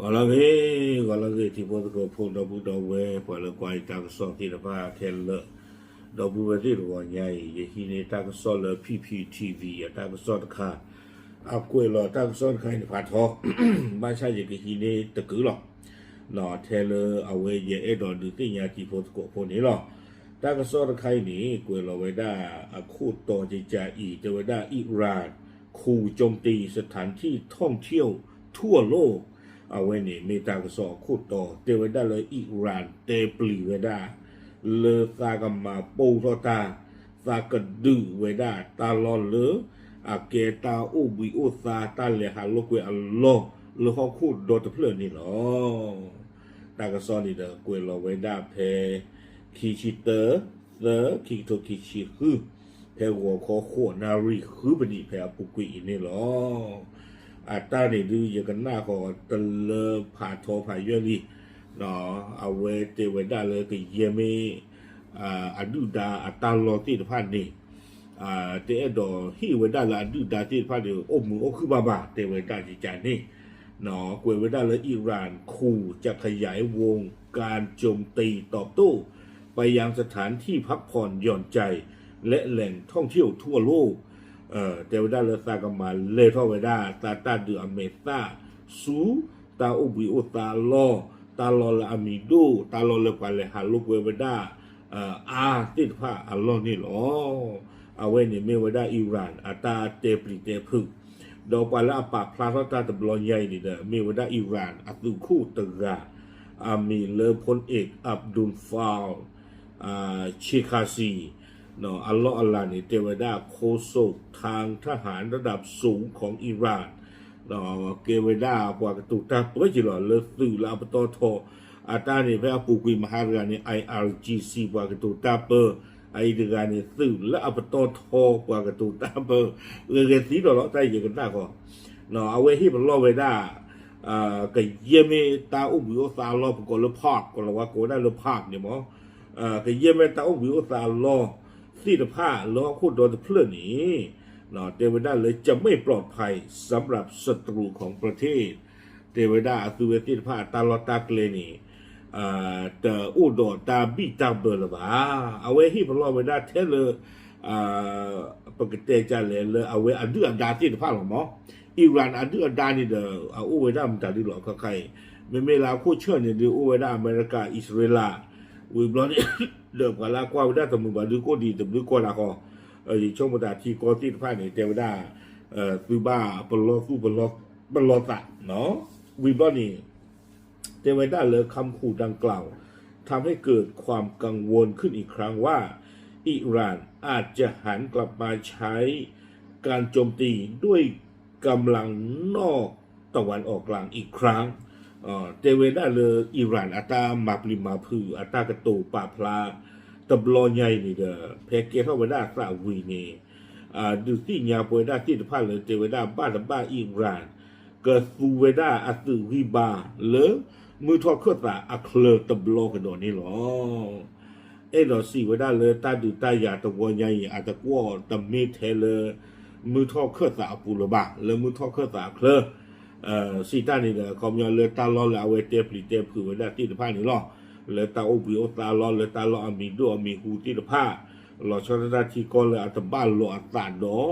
ဂီၤလၢအဂ့ၤ, ဂီၤလၢအဂ့ၤ ထံဖိကီၢ်ဖိ ဒီပုၢ်ဒီဝဲၢ် ပှၤလၢကွၢ်ယတၢ်ကစီၣ်သ့ၣ်တဖၣ်ခဲလၢာ်, ဒီပုၢ်ဝဲၢ်သ့ၣ်တဂီၤညါအံၤ ယဟံးန့ၢ်တၢ်ကစီၣ်လၢ P P T V အတၢ်ကစီၣ်တခါ, အကွဲးလီၤတၢ်ကစီၣ်တခါအံၤန့ၣ်ဖးထီ, ဘၣ်ဆၣ်ယကဟံးန့ၢ်တကုာ်လီၤ. ထဲလၢအဝဲယအဲၣ်ဒိးဒုးသ့ၣ်ညါထံဖိကီၢ်ဖိန့ၣ်လီၤ. တၢ်ကစီၣ်တခါအံၤန့ၣ် ကွဲးလီၤဝဲဒၣ်အခိၣ်တီကကးအံၤ တဲဝဲဒၣ် Iran ခူၣ်ကၠိမ်တံ စထၣ်ထံၣ် ท่องเที่ยวทั่วโลก အဝဲန့ၣ်မ့ၢ်တၢ်ကစီၣ်အခိၣ်တီ တဲဝဲဒၣ်လၢ Iran တဲပျံၤဝဲဒၣ် လၢသးကမၤပိၢ်ထီၣ်တၢ်, သးကဒုးဝဲဒၣ်တၢ်လီၢ်လၢအကဲတၢ်အိၣ်ဘှံးအိၣ်သါ တၢ်လဲၤဟးလိာ်ကွဲအလီၢ် လၢဟီၣ်ခိၣ်ဒီတဖျၢၣ်န့ၣ်လီၤ. တၢ်ကစီၣ်န့ၣ်ဒီးကွဲးလီၤဝဲဒၣ်ဖဲ ခံဆံတၢ, သၢ, ခံကထိခံဆံဃု, ဖဲဂီၤခီဃိးနၣ်ရံၣ်ဃုပနံးဖဲအပူၤကွံာ်အံၤန့ၣ်လီၤ. အတၢ်န့ၣ်ဒုးယကနၣ်ဃီၤတလၢဖးထီဖးယွဲၢ်လံ, အဝဲတဲဝဲဒၣ်လၢကယဲၢ်မ့ၢ် အဒုၣ်ဒါအတၢ်လီၢ်သ့ၣ်တဖၣ်န့ၣ် တအဲၣ်ဒိးဟ့ၣ်ဝဲဒၣ်လၢအဒုၣ်ဒါသ့ၣ်တဖၣ်န့ၣ် အိၣ်မုာ်အိၣ်ခုၣ်ဘၣ်ဘၣ် တဲဝဲဒၣ်ကကးန့ၣ်, ကွဲးဝဲဒၣ်လၢ Iran ခူၣ် จะขยายวงการโจมตีตอบโต้ไปยังสถานที่พักผ่อนหย่อนใจ และแหล่งท่องเที่ยวทั่วโลก တဲဝဲဒၣ်လၢသးကမၤလဲၢ်ထီၣ်ဝဲဒၣ် သးတၢ်ဒုးအမဲာ်သၣ်ဆူ တၢ်အိၣ်ဘှံးအိၣ်သါအလီၢ်, တၢ်လီၢ်လၢအမံၤဒိၣ်, တၢ်လီၢ်လၢပှၤလဲၤဟးလိာ်ကွဲဝဲဒၣ် အါသ့ၣ်တဖၣ်အလီၢ်န့ၣ်လီၤ. အဝဲန့ၣ်မ့ၢ်ဝဲဒၣ် Iran အတၢ်တဲပျံၤတဲဖုး, ဒီးပှၤလၢအပာ်ဖျါထီၣ်တၢ်တဘျီညါအံၤန့ၣ်ဒီး မ့ၢ်ဝဲဒၣ် Iran အသုးခိၣ်တဂၤ, အမံၤလၢ พลเอก อับดุลฟาว เชคาซี အလီၢ်အလၤန့ၣ် တဲဝဲဒၣ် โฆษกทางทหารระดับสูงของอิหร่าน ကဲဝဲဒၣ်ပှၤကတိၤတၢ်ပၢက့ၤလီၤ လၢသုးလၢအပတီၢ်ထီ, အတၢ်န့ၣ်ဖဲအပူၤကွံာ်မဟါတဂၤန့ၣ် I R G C ပှၤကတိၤတၢ်ပၢ, အအံၤတဂၤန့ၣ် သုးလၢအပတီၢ်ထီပှၤကတိၤတၢ်ပၢ, ဂဲၤဂဲၤသံဒီးလီၤ တၢ်ယကနၣ်ဃီ, အဝဲဟ့ၣ်ပလီၢ်ဝဲဒၣ် ကယဲၢ်မ့ၢ်တၢ်အိၣ်ဘှံးအိၣ်သါအလီၢ် ပကိးလၢ park ကီၤလၤဝါကိးဝဲဒၣ်လၢ park န့ၣ်မး, ကယဲၢ်မ့ၢ်တၢ်အိၣ်ဘှံးအိၣ်သါအလီၢ်သ့ၣ်တဖၣ်လၢဟီၣ်ခိၣ်ဒီတဖျၢၣ်န့ၣ်, တဲဝဲဒၣ်လၢ จะไม่ปลอดภัยสำหรับศัตรูของประเทศ တဲဝဲဒၣ်အသုဝဲသ့ၣ်တဖၣ်အတၢ်လီၢ်တၢ်ကျဲန့ၣ် တအိၣ်ဒီးတၢ်ဘံၣ်တၢ်ဘၢလၢၤဘၣ်. အဝဲဟ့ၣ်ပလီၢ်ဝဲဒၣ်ထဲလၢ ပကတဲကလဲၣ်လၢအဝဲအဒုၣ်အဒါသ့ၣ်တဖၣ်လီၤမး, Iran အဒုၣ်အဒါန့ၣ်ဒီး အအိၣ်ဝဲဒၣ်မတၤဒုလီၤ ခဲခါအံၤ, မ့မ့ၢ်လၢအခိၣ်ဆၢၣ်န့ၣ်ဒုးအိၣ်ဝဲဒၣ်အမဲရကၤ အံၣ်စရ့လး, ဝံၤဘျီန့ၣ် ဒီးပှၤလၢအကွၢ်ဝဲဒၣ်တမုာ်ဘၣ်ဒုးကိးဒံးတဘျုးကီၢ်ဒၣ်ဃီ, ယဆိကမိၣ်တၢ်ထံကီၢ်သ့ၣ်တဖၣ်န့ၣ် တဲဝဲဒၣ် သုဘၣ်ပလီၢ်သူၣ်ပလီၢ်သး, ဝံၤဘျီန့ၣ် တဲဝဲဒၣ်လၢ คำขู่ดังกล่าวทำให้เกิดความกังวลขึ้นอีกครั้งว่า อิหร่านอาจจะหันกลับมาใช้การโจมตีด้วยกำลังนอกตะวันออกกลางอีกครั้ง တဲဝဲဒၣ်လၢ Iran အတၢ်မၤပျံၤမၤဖုး အတၢ်ကတိၤပာ်ဖျါ တဘျီညါအံၤန့ၣ်ဒီး ဖဲကဲထီၣ်ဝဲဒၣ်အသးဝံၤန့ၣ် ဒုးသ့ၣ်ညါပဝဲဒၣ်သ့ၣ်တဖၣ်လၢ တဲဝဲဒၣ်ဘၣ်တဘၣ် Iran ကသူဝဲဒၣ်အသုးဂံၢ်ဘါလၢ မုၢ်ထီၣ်ခၢၣ်သးအချၢတဘျီကဒီးန့ၣ်လီၤ. အဲၣ်ဒိးစံးဝဲဒၣ်လၢတၢ်ဒုးတၢ်ယၤတဝီညါအံၤ အတကွီၣ်တမ့ၢ်ထဲလၢ မုၢ်ထီၣ်ခၢၣ်သးအပူၤလၢၤဘၣ် လၢမုၢ်ထီၣ်ခၢၣ်သးအချၢ စံးတၢ်န့ၣ်ဒီး ခီပညီလၢတၢ်လီၢ်လၢအဝဲတဲပျံၤတဲဖုးဝဲဒၣ်သ့ၣ်တဖၣ်န့ၣ်လီၤ. လၢတၢ်အိၣ်ဘှံးအိၣ်သါလီၢ် လၢတၢ်လီၢ်အမံၤဒိၣ်အမံၤဟူသ့ၣ်တဖၣ် လီၤဆီဒၣ်တၢ်ထံကီၢ်လၢအတဘၣ်လိာ်အသးဒီး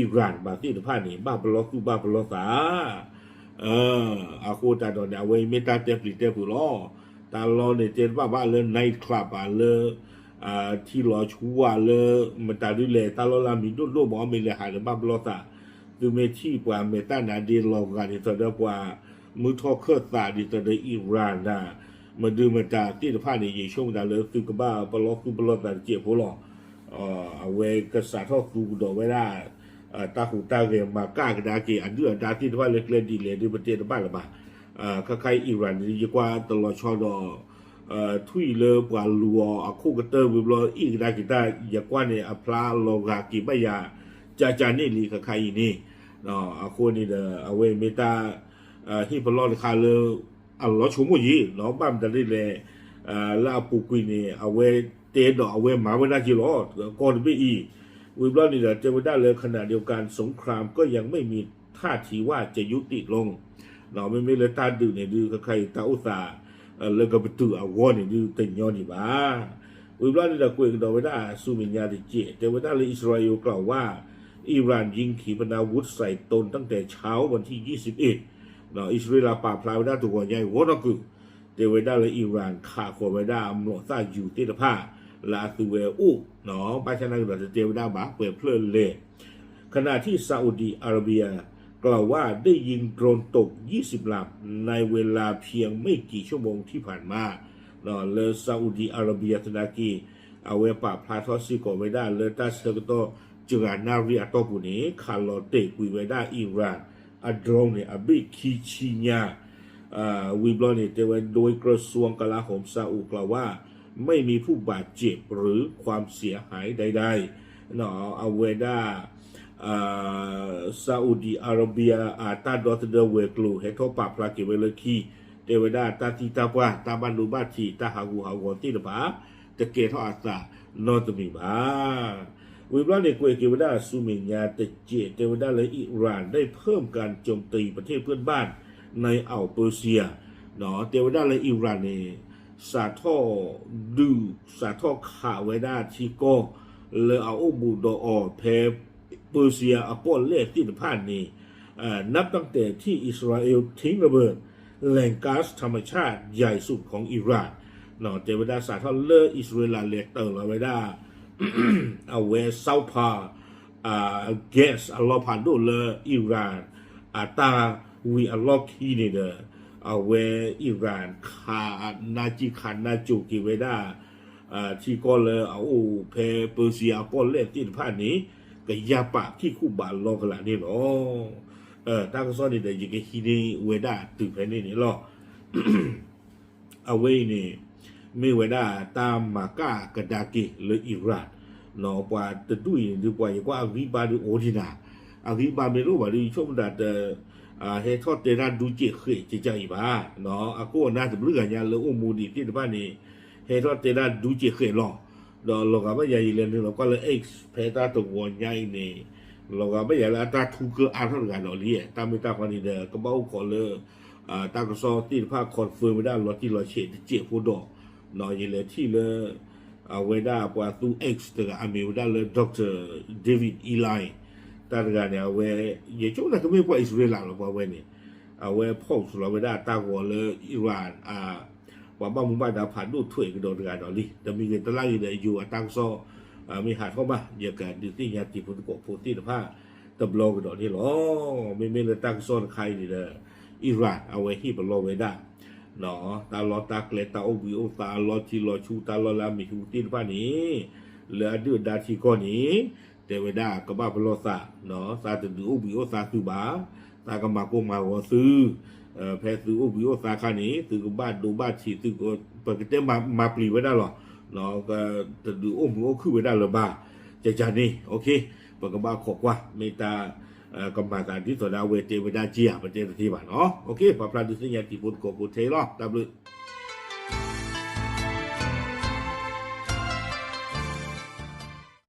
Iran ဘၣ်သ့ၣ်တဖၣ်န့ၣ် ဘၣ်ပလီၢ်သူၣ်ဘၣ်ပလီၢ်သး အဃိသတးဒီးန့ၣ် အဝဲအံၤမ့ၢ်တၢ်တဲပျံၤတဲဖုးလီၤ. တၢ်လီၢ်န့ၣ်တဲတဘၣ်ဘၣ်လၢ night club ဘၣ်လၢ ထံလီၤဆူဝၣ်လၢ မတၤဒုလဲၣ် တၢ်လီၢ်လၢအမံၤဒိၣ်ဒိၣ်မး မ့ၢ်လဲၤဟးန့ၣ် ဘၣ်ပလီၢ်သး, သုမ့ၢ်ထံၣ်ပှၤမဲာ်တၢ်နါဒ့လီၤဂာ်ဒ်သိးဒီးပှၤ မုၢ်ထီၣ်ခၢၣ်သးဒ်သိးဒီး Iran ဒၣ် မဒုမတၤသ့ၣ်တဖၣ်န့ၣ် ယဆိကမိၣ်တၢ်လၢသုကဘၣ်ပလီၢ်သူၣ်ပလီၢ်သးတစဲးဖိလီၤ. အဝဲကစးထီၣ်သူကဒီးဝဲဒၣ် တၢ်ဟူးတၢ်ဂဲၤမၤကၣ်ကဒါက့ၤ အဒုၣ်အဒါသ့ၣ်တဖၣ်လၢကျဲဒ်လဲၣ်ဒ်ပတဲတဘၣ်လၢၤဘၣ်. ခဲခါအံၤ Iran န့ၣ် ယကွၢ်တလီၤဆီဒီး ထွံၣ်လၢပှၤလူၤအီၤအခိၣ်ကတၢၢ်ဝံၤဘျီ အ့ၣ်ကဒါက့ၤတၢ် ယကွၢ်န့ၣ် အဖျါလီၤဂာ်က့ၤဘၣ်ယၤ ကကန့ၣ်လံခဲခါအံၤန့ၣ်. အဃိန့ၣ်ဒီး အဝဲမ့ၢ်တၢ် ဟ့ၣ်ပလီၢ်တခါလၢ အလီၤဆိကမိၣ်ယံၤ ဘၣ်မတၤဒ်လဲၣ် လၢအပူၤကွံာ်န့ၣ် အဝဲတဲဒီးအဝဲမၤဝဲဒၣ်က့ၤလီၤ ကီၢ်တဘ့ၣ်အံၤ. ဝံၤဘျီန့ၣ်ဒီး တဲဝဲဒၣ်လၢ ขณะเดียวกันสงครามก็ยังไม่มีท่าทีว่าจะยุติลง မ့မ့ၢ်လၢတၢ်ဒုးန့ၣ်ဒုး ခဲခါအံၤတၢ်အိၣ်သး လၢကပတုာ်အဂီၢ်န့ၣ်ဒုးတညီဒံးဘၣ်. ဝံၤဘျီန့ၣ်ဒီးကွဲးကဒီးဝဲဒၣ်ဆူမဲာ်ညါတစဲး တဲဝဲဒၣ်လၢအံၣ်စရ့လးကီးဝဲ Iran ยิงขีปนาวุธใส่ตนตั้งแต่เช้าวันที่ยี่สิบเอ็ด အံၣ်စရ့လးပာ်ဖျါဝဲဒၣ်တဂီၤညါအံၤဂီၢ်နီၢ်ကုၣ် တဲဝဲဒၣ်လၢ Iran ခးဃီၤဝဲဒၣ်အမျိာ်သၣ်ယူၤသ့ၣ်တဖၣ် လၢအသုဝဲအိၣ် ဘၣ်ဆၣ်နာ်ကဒီးတတဲဝဲဒၣ်ဘၣ် ပှဲၤဖျၢၣ်လဲၣ် ขณะที่ซาอุดีอาระเบียกล่าวว่าได้ยิงโดรนตก ยี่สิบลำในเวลาเพียงไม่กี่ชั่วโมงที่ผ่านมา လၢ Saudi Arabia သနာ်က့ အဝဲပာ်ဖျါထီၣ်စ့ၢ်ကီးဝဲဒၣ်လၢတၢ်ဆၢကတီၢ် စှၤနၣ်ရံၣ်အတီၢ်ပူၤန့ၣ် ခးလီၤတဲာ်ကွံာ်ဝဲဒၣ် Iran အ drone န့ၣ် အဘ့ၣ်ခံဆံညါ ဝံၤဘျီန့ၣ် တဲဝဲ โดยกระทรวงกลาโหมซาอุกล่าวว่า ไม่มีผู้บาดเจ็บหรือความเสียหายใดๆ အဝဲဒၣ် Saudi Arabia အတၢ်ဒီသဒၢဝဲၤကျိၤ ဟဲထီၣ်ပာ်ဖျါက့ၤဝဲလၢခံ တဲဝဲဒၣ်တၢ်သံတၢ်ပှၢ် တၢ်ဘၣ်ဒိဘၣ်ထံး တၢ်ဟးဂူာ်ဟးဂီၤသ့ၣ်တဖၣ် တကဲထီၣ်အသးနီတမံၤဘၣ်. ဝံၤဘျီန့ၣ် ကွဲးက့ၤဝဲဒၣ်ဆူမဲာ်ညါတစဲး တဲဝဲဒၣ်လၢ Iran ได้เพิ่มการโจมตีประเทศเพื่อนบ้านในอ่าวเปอร์เซีย တဲဝဲဒၣ်လၢ Iran န့ၣ် စးထီၣ်ဒုး စးထီၣ်ခးဝဲဒၣ်ထံကီၢ် လၢအအိၣ်ဘူးဒီးအီၤဖဲ ပၢၤစံယါအပီၣ်လဲၣ်သ့ၣ်တဖၣ်န့ၣ် นับตั้งแต่ที่อิสราเอลทิ้งระเบิดแหล่งก๊าซธรรมชาติใหญ่สุดของอิหร่าน တဲဝဲဒၣ်စးထီၣ်လၢအံၣ်စရ့လးလဲၤတၢၤလီၤဝဲဒၣ် အဝဲ South Pole အ gas အလီၢ်ဖးဒိၣ်လၢအံၣ်စရ့လး အတၢ်ဝံၤအလီၢ်ခံန့ၣ်ဒီး အဝဲအံၣ်စရ့လးခး နါစံခးနါစိၤက့ၤဝဲဒၣ် ထံကီၢ်လၢအအိၣ်ဖဲပၢၤစံယါအပီၣ်လဲၣ်သ့ၣ်တဖၣ်န့ၣ် ကယၢ်ပာ်ခံခူၣ်ဘးလီကလာ်န့ၣ်လီၤ. တၢ်ကစီၣ်န့ၣ်ဒီး ယကဟံးန့ၢ်ဝဲဒၣ်တုၤဖဲန့ၣ်န့ၣ်လီၤ. အဝဲအံၤန့ၣ် မ့ၢ်ဝဲဒၣ်တၢ်မၤကၣ်ကဒါက့ၤလၢအံၣ်စရ့လး ပှၤတဒူၣ်အံၤန့ၣ်ဒုး ပှၤယကွၢ်အဂံၢ်ဘါဒုးအိၣ်ဒံးနၤ, အဂံၢ်ဘါမ့ၢ်တအိၣ်ဘၣ်ဒုး ယဆိကမိၣ်တၢ်တ ဟဲထီၣ်တဲတၢ်ဒူကဲးဃဲးကကါအံၤဘၣ်. အခိၣ်အနၢ်တဘျုးဂၤညါလၢအိၣ်မူဒံးသ့ၣ်တဖၣ်န့ၣ် ဟဲထီၣ်တဲတၢ်ဒူကဲးဃဲးလီၤ. ဒီးလီၤဂာ်ဘၣ်ယၤယလဲၤနုာ်လီၤကွၢ်လၢ X ဖဲတၢ်တဂီၤညါအံၤန့ၣ် လီၤဂာ်ဘၣ်ယၤလၢအတၢ်ထူကၢအါထီၣ်တဂၤဒီးလံ. တၢ်မ့ၢ်တၢ်တီန့ၣ်ဒီး ကဘၣ်အိၣ်ခိးလၢ တၢ်ကစီၣ်သ့ၣ်တဖၣ် confirm ဝဲဒၣ်လီၤတံၢ်လီၤဆဲးတစဲးဖိဒီး ယလဲၤထံၣ်လၢ အဝဲဒၣ်ပှၤသူ X တဂၤ အမ့ၢ်ဝဲဒၣ်လၢ Doctor David Eli တၢ်တဂၤန့ၣ် အဝဲ ယဆိကမိၣ်ကမ့ၢ်ပှၤအံၣ်စရ့လးလီၤ ပှၤဝဲန့ၣ် အဝဲ post လီၤဝဲဒၣ်တၢ်ဂီၤလၢ Iran ပှၤဘၣ်မူဘၣ်ဒါဖးဒိၣ်ထွဲကဒီးတဂၤဒီးလံ. တမံၤဂ့ၤတလၢ်ဂ့ၤဒီး ယိၤအတၢ်ကစီၣ် မ့ၢ်ဟးထီၣ်ဘၣ် ယကဒုးသ့ၣ်ညါတံၤဖိသကိးဖိသ့ၣ်တဖၣ် တဘျီကဒီးန့ၣ်လီၤ. မ့မ့ၢ်လၢတၢ်ကစီၣ်တခါအံၤန့ၣ်ဒီး Iran အဝဲဟ့ၣ်ပလီၢ်ဝဲဒၣ် တၢ်လီၢ်တၢ်ကျဲ တၢ်အိၣ်ဘှံးအိၣ်သါ အလီၢ်ထံလီၤဆူ တၢ်လီၢ်လၢအမံၤဟူသ့ၣ်တဖၣ်န့ၣ် လၢအဒုၣ်အဒါထံကီၢ်န့ၣ် တဲဝဲဒၣ်ကဘၣ်ပလီၢ်သး သးတဒုးအိၣ်ဘှံးအိၣ်သါသုဘၣ်, သးကမၤကိၢ်မၤဂီၤသု, ဖဲသုအိၣ်ဘှံးအိၣ်သါခါန့ၣ် သုကဘၣ်ဒိဘၣ်ထံး သုက ပကတဲမၤပျံၤဝဲဒၣ်လီၤ. တဒုးအိၣ်မုာ်အိၣ်ခုၣ်ဝဲဒၣ်လၢၤဘၣ်. ကကန့ၣ် ပကဘၣ်ခိးကွၢ် မ့ၢ်တၢ် ကမၤသးဒ်သိးဒီးအဝဲတဲဝဲဒၣ်က့ဧါ ပတဲတသ့ဘၣ်နီၤ. ပာ်ဖျါဒုးသ့ၣ်ညါတံၤဖိသကိးဖိထဲအံၤလီၤ. တၢ်ဘျုး